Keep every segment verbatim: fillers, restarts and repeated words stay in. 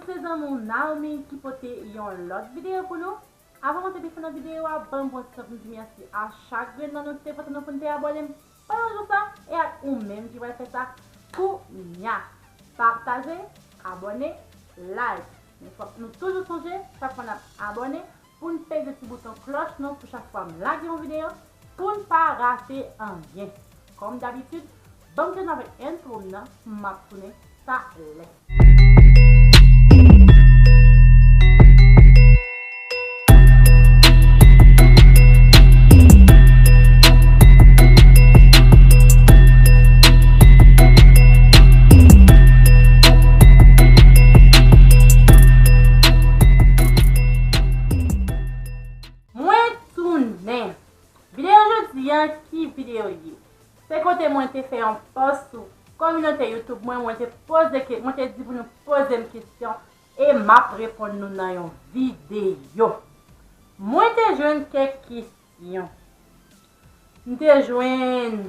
Se zanmi w Naomi ki pote yon lòt videyo pou nou. Avan mwen te fin nan videyo a, ban m pran ti tan pou m di mèsi a chak grenn nan nou ki te pote nou pou n te abòne m pandan jou sa, e ak ou menm ki pral fè sa kounya. Pataje, abòne, like. Men fòk nou toujou sonje, chak fwa n ap abòne, pou n peze ti bouton klòch nan pou chak fwa m lage yon videyo, pou n pa rate anyen. Kòm dabitid, ban m jwenn avèk entwo m nan, m ap tounen talè. Mwen tounen. Videyo jodi a, ki videyo ye? Se kote mwen te fè yon pòs sou kominote YouTube mwen, mwen te poze ke, mwen te di pou nou poze m kesyon e m ap reponn nou nan yon videyo. Mwen te jwenn kèk kesyon. M te jwenn,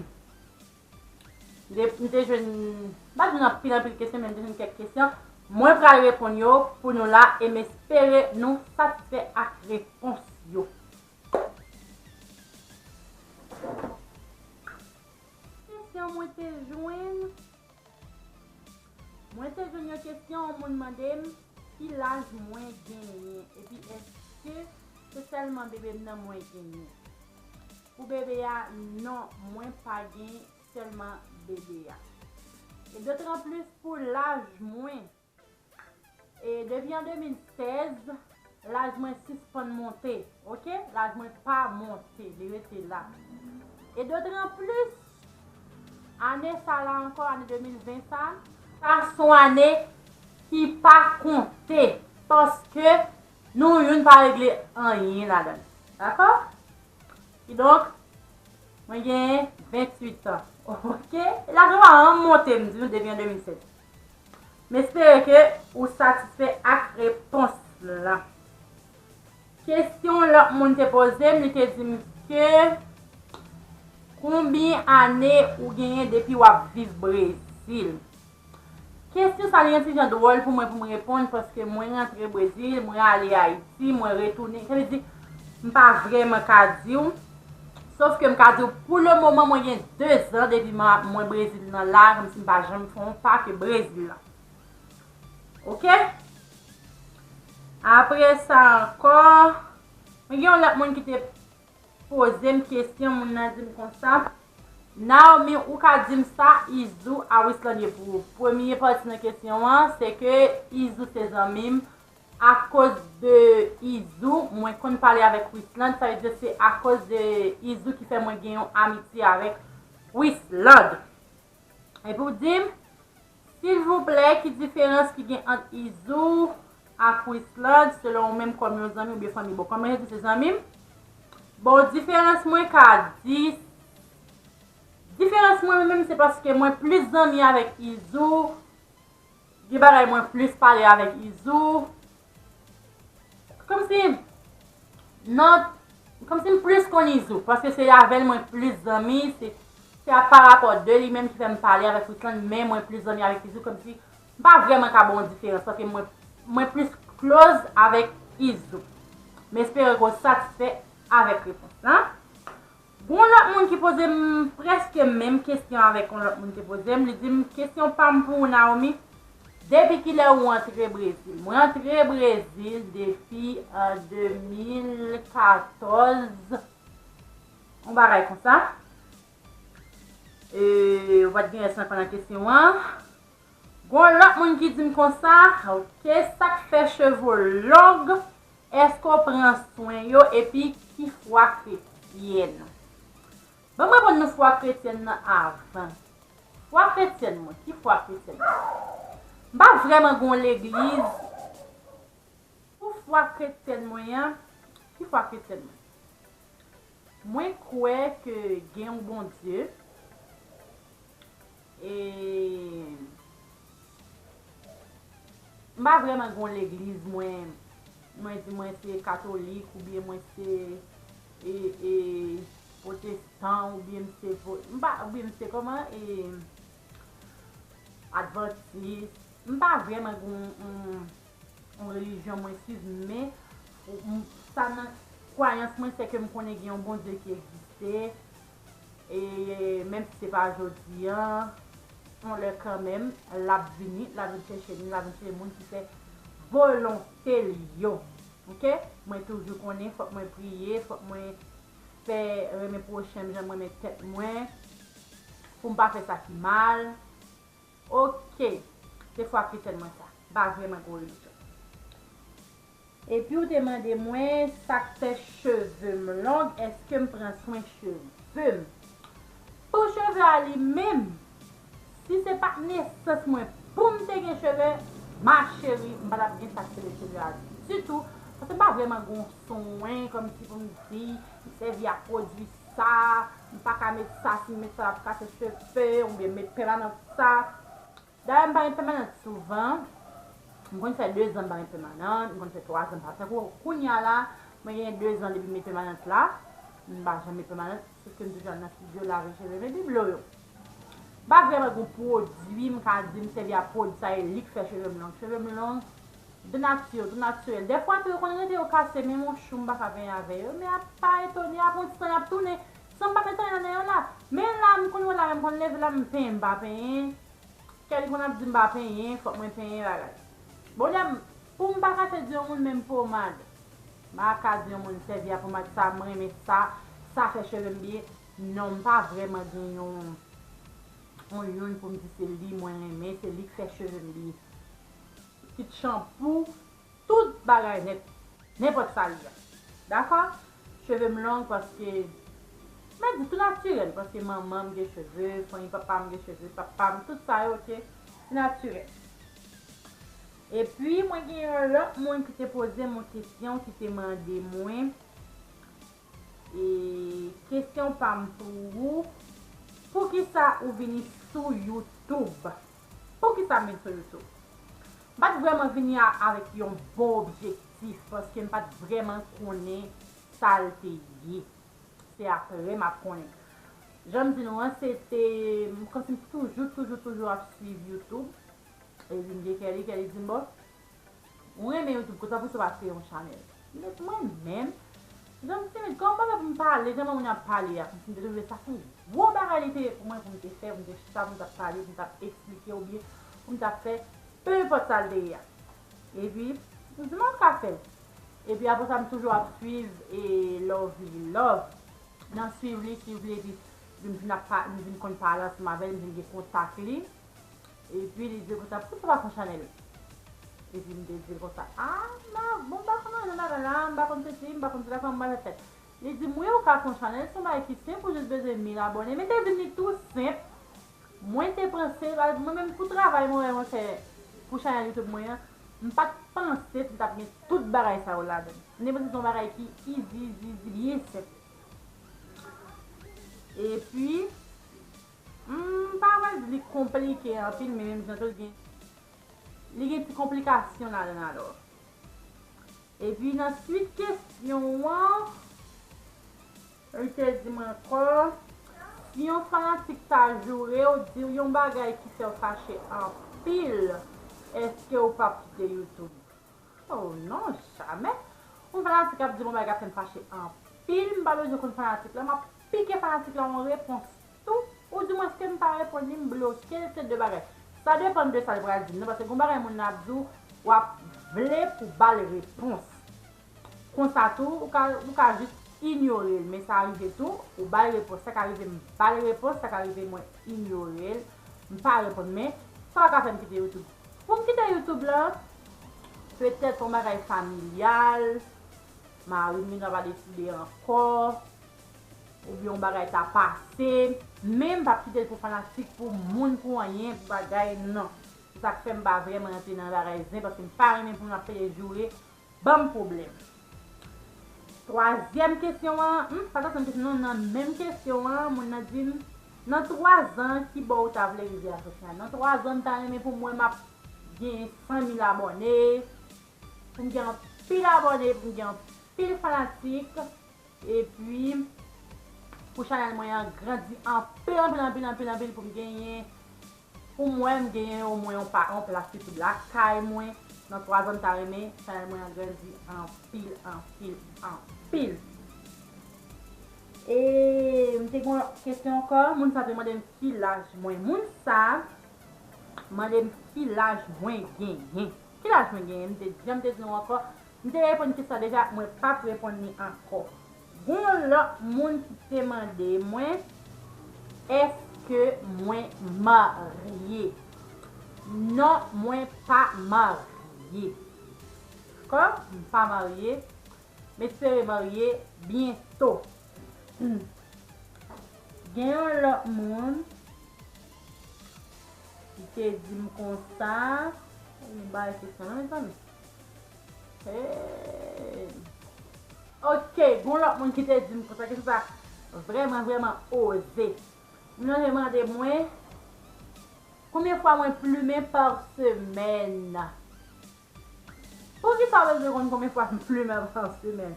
de, m te jwenn, m pa di anpil, anpil kesyon, men m te jwenn kèk kesyon. Mwen pral reponn yo pou nou la e m espere nou satisfè ak repons yo. Kesyon mwen te jwenn. Mwen te jwenn yon kesyon, yon moun mande m ki laj mwen genyen, epi èske se sèlman bebe m nan mwen genyen. Pou bebe a, non, mwen pa gen sèlman bebe a. E dotranplis pou laj mwen, e depi an de mil sèz, laj mwen sispann monte, oke? Laj mwen pa monte, li rete la. E dotranplis, ane sa la ankò, ane de mil ven sa, sa se yon ane ki pa konte, paske nou youn pa regle anyen ladan l. Dakò? Kidonk, mwen gen venntuit an. Oke? E laj mwen pa janm monte, m di nou, depi an de mil sèz. M espere ke ou satisfè ak repons lan. Kesyon lòt moun te poze m, li te di m ke konbyen ane ou genyen depi w ap viv Brezil? Kesyon sa li yon ti jan dwòl pou mwen pou m reponn, paske mwen rantre Brezil, mwen ale Ayiti, mwen retounen. Sa vle di, m pa vrèman ka di w. Sòf ke m ka di w, pou le moman, mwen gen de zan depi ma, mwen Brezil nan la, kòmsi m pa janm fè yon pa ke Brezil la. Oke? Apre sa ankò, mwen gen yon lòt moun ki te poze m kesyon, moun nan di m konsa, Naomi, ou ka di m sa Izou a Wisland ye pou ou? Premye pati nan kesyon an, se ke Izou se zanmi m. Akoz de Izou, mwen konn pale avèk Wisland, sa vle di se akoz de Izou ki fè mwen gen yon amitye avèk Wisland. Epi w di m, silvouplè, ki diferans ki gen ant Izou ak Wisland, selon ou menm kòm yon zanmi oubyen fanmi? Bon, kòm mwen di se zanmi m, bon, diferans mwen ka di, diferans mwen menm se paske mwen plis zanmi avèk Izou, gen bagay mwen plis pale avèk Izou. Kòmsi, nan, kòmsi m plis konn Izou, paske se avè l mwen plis zanmi, se, se a parapò de li menm ki fè m pale avèk Wisland, men mwen plis zanmi avèk Izou, kòmsi m pa vrèman ka ba w yon diferans, paske mwen, mwen plis close avèk Izou. M espere ke w satisfè avèk repons lan. Gon lòt moun ki poze m prèske menm kesyon avèk yon lòt moun te poze m. Li di m, kesyon pa m pou ou, Naomi, depi kilè ou antre Brezil? Mwen antre Brezil depi an de mil katòz, yon bagay konsa. E, ou pa t gen rès nan kesyon an. Gon lòt moun ki di m konsa, oke, sa k fè cheve w long, èske w pran swen yo, epi ki fwa kretyèn? Ban m reponn nou fwa kretyèn nan avan. Fwa kretyèn mwen, ki fwa kretyèn mwen? M pa vrèman gon legliz. Pou fwa kretyèn mwen an, ki fwa kretyèn mwen? Mwen kwè ke gen yon Bondye. E m pa vrèman gen yon legliz, mwen, mwen di mwen se katolik, oubyen mwen se, e, e, pwotestan, oubyen m se vo-, m pa, oubyen m se kòman, e, advantis. M pa vrèman gen yon, yon, yon relijyon mwen swiv, men m- sa nan kwayans mwen, se ke m konnen gen yon Bondye ki egziste. E menm si se pa jodi a, yon lè kanmenm, l ap vini, l ap vin chèche nou, l ap vin chèche moun ki fè volonte l yo. Oke? Mwen toujou konnen, fòk mwen priye, fòk mwen fè renmen pwochen m jan m renmen tèt mwen, pou m pa fè sa ki mal. Oke, se fwa kretyen mwen sa. M pa vrèman gwo relijyon. Epi ou te mande mwen sa k fè cheve m long, èske m pran swen cheve m? Pou cheve a li menm, si se pa t nesans mwen pou m te gen cheve, ma chérie, m pa t ap gen sa k rele cheve a ditou. Paske m pa vrèman gon swen, kòmsi pou m di, m sèvi ak pwodui sa, m pa ka met sa, si m met sa, l ap kase cheve, oubyen m met pèmanant sa. Dayè, m pa met pèmanant souvan. M konn fè dezan m pa met pèmanant, m konn fè twazan m pa. Tankou kounye a la, mwen gen dezan depi m met pèmanant la. M pa janm met pèmanant, sèke m toujou al nan estidyo lave cheve m epi blo yo. M pa vrèman gon pwodui m ka di m sèvi ak pwodui sa e li k fè cheve m long. Cheve m long de nati, tou natirèl. Dèfwa tou yo konn rete yo kase, men mouchou m pa ka benyen avè yo. Men a pa etone, ap yon ti tan y ap tounen. San m pa met anyen nan yo la. Men la, m konn wè la, men m konn leve la, m penyen, m pa penyen. Kèl konn ap di m pa penyen, fòk mwen penyen bagay. Bon, lè m, pou m pa ka fè di yon moun menm pomad, m pa ka di yon moun sèvi a pomad sa, m renmen sa, sa fè cheve m byen. Non, m pa vrèman gen yon, yon youn pou m di se li mwen renmen, se li k fè cheve m byen. Kit chanpou, tout bagay nèt, nenpòt sa li ye. Dakò? Cheve m long paske, mwen di tou natirèl, paske manman m gen cheve, fanmi papa m gen cheve, papa m, tout sa yo, oke, se natirèl. Epi, mwen gen yon lòt moun ki te poze m yon kesyon, ki te mande mwen, e, kesyon pa m pou ou, poukisa ou vini sou YouTube? Poukisa m vin sou YouTube? M pa t vrèman vini a- avèk yon bon objektif, paske m pa t vrèman konnen sa l te ye. Se apre m ap konnen. Jan m di nou an, se te, m kòmsi m toujou, toujou, toujou ap swiv YouTube. Epi m gen Kelly, Kelly di m, bon, ou renmen YouTube, konsa poukisa w pa kreye yon chanèl? Men mwen menm, jan m di, men kòman m pa fè pou m pale, jan moun ap pale a, kòmsi m te twouve sa se yon gwo bagay li te ye pou mwen, pou m te fè, pou m te chita, pou m t ap pale, pou m t ap eksplike oubyen pou m t ap fè, pe enpòt sa l te ye a. Epi, m di, m ap ka fè l. Epi apre sa, m toujou ap swiv e Lovely Love. Nan swiv li, swiv li, epi m vin ap pa- m vin konn pale ansanm avè l, m vin gen kontak li. Epi li di konsa, poukisa w pa fè yon chanèl? Epi m te di l konsa, a, m pa- bon, m pa konn anyen nan bagay la, m pa konn sesi, m pa konn sela, kòman m pral fè fèt? Li di m, wi, ou ka fè yon chanèl, se yon bagay ki senp, ou jis bezwen mil abòne. Men te di m li tou senp. Mwen te panse, mwen menm pou travay mwen wè mwen fè pou chanèl YouTube mwen an, m pa t panse m t ap gen tout bagay sa yo ladan l. M te panse se yon bagay ki easy, easy, easy, byen senp. Epi, m pa pral di li konplike anpil, men menm jan tou l gen, li gen ti konplikasyon ladan l alò. Epi nan swit kesyon an, li te di m ankò, si yon fanatik ta joure w, di w yon bagay ki fè w fache anpil, èske w p ap kite YouTube? Oh non, jamè! Yon fanatik ap di m yon bagay k ap fè m fache anpil, m pa bezwen konn fanatik la, m ap pike fanatik la yon repons tou, oudimwens ke m pa reponn li, m bloke l, se de bagay. Sa depann de sa l pral di m nan, paske gon bagay moun nan ap di w, w ap vle pou ba l repons. Konsa tou, ou ka, ou ka jis inyore l, men sa rive tou, ou ba l repons. Sa ka rive m ba l repons, sa ka rive mwen inyore l, m pa reponn, men sa pa ka fè m kite YouTube. Pou m kite YouTube la, petèt yon bagay familyal, mari m vin pa deside ankò, oubyen yon bagay ta pase, men m p ap kite l pou fanatik, pou moun, pou anyen, pou bagay, non. Se sa k fè m pa vrèman rantre nan bagay zen, paske m pa renmen pou moun ap peye joure, ban m pwoblèm. Twazyèm kesyon an, hmm, pa twazyèm kesyon non, nan menm kesyon an, moun nan di m, nan twa zan, ki bò ou ta vle rive a Sofiane? Nan twa zan, m ta renmen pou mwen m ap gen san mil abòne, pou m gen anpil abòne, pou m gen anpil fanatik, epi pou chanèl mwen an grandi anpil, anpil, anpil, anpil, anpil, pou m genyen Pou mwen, m genyen omwen yon pa, yon plas YouTube lakay mwen. Nan twa zan, m ta renmen chanèl mwen an grandi anpil, anpil, anpil. E m te gen yon kesyon ankò. Moun sa te mande m ki laj mwen. Moun sa mande m ki laj mwen genyen. Ki laj mwen genyen? M te, jan m te di nou ankò, m te reponn kesyon sa deja, mwen p ap reponn li ankò. Gon lòt moun ki te mande mwen, èske mwen marye? Non, mwen pa marye. Dakò? M pa marye. M espere marye byento. Gen yon lòt moun ki te di m konsa, m bay kesyon nan, mezanmi. Hey. Ok, gon lòt moun ki te di m konsa, kesyon sa vrèman, vrèman oze. Moun nan te mande mwen, konbyen fwa mwen plimen pa semèn? Poukisa w bezwen konn konbyen fwa m plimen pa semèn?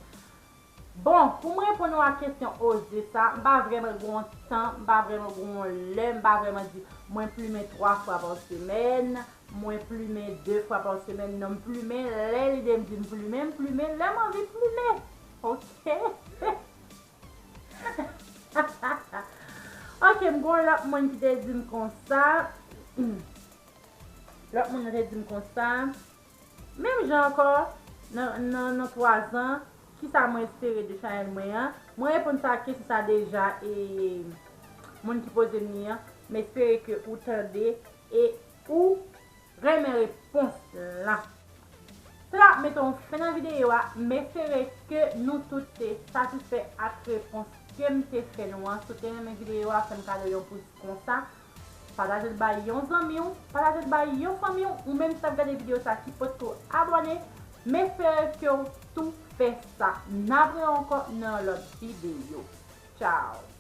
Bon, pou m reponn ou a kesyon oze sa, m pa vrèman gen yon tan, m pa vrèman gen yon lè, m pa vrèman di mwen plimen twa fwa pa semèn, mwen plimen de fwa pa semèn, non, m plimen lè lide m di m plimen, m plimen lè m anvi plimen. Ok? Ok, m gon lòt moun ki te di m konsa. Lòt moun nan te di m konsa. Menm jan ankò, nan, nan, nan twa zan, kisa mwen espere de chanèl mwen an? Mwen reponn sa kesyon sa deja, e moun ki poze m li an, m espere ke ou tande e ou renmen repons la. Se la ap mete yon fen nan videyo a. M espere ke nou tout te satisfè ak repons ke m te fè nou an. Si w te renmen videyo a, fè m kado yon pous konsa. Pataje l bay yon zanmi w, pataje l bay yon fanmi w, ou menm ki t ap gade videyo sa ki potko abòne. M espere ke w tou fè sa. N ap rewè ankò nan yon lòt videyo. Tchao!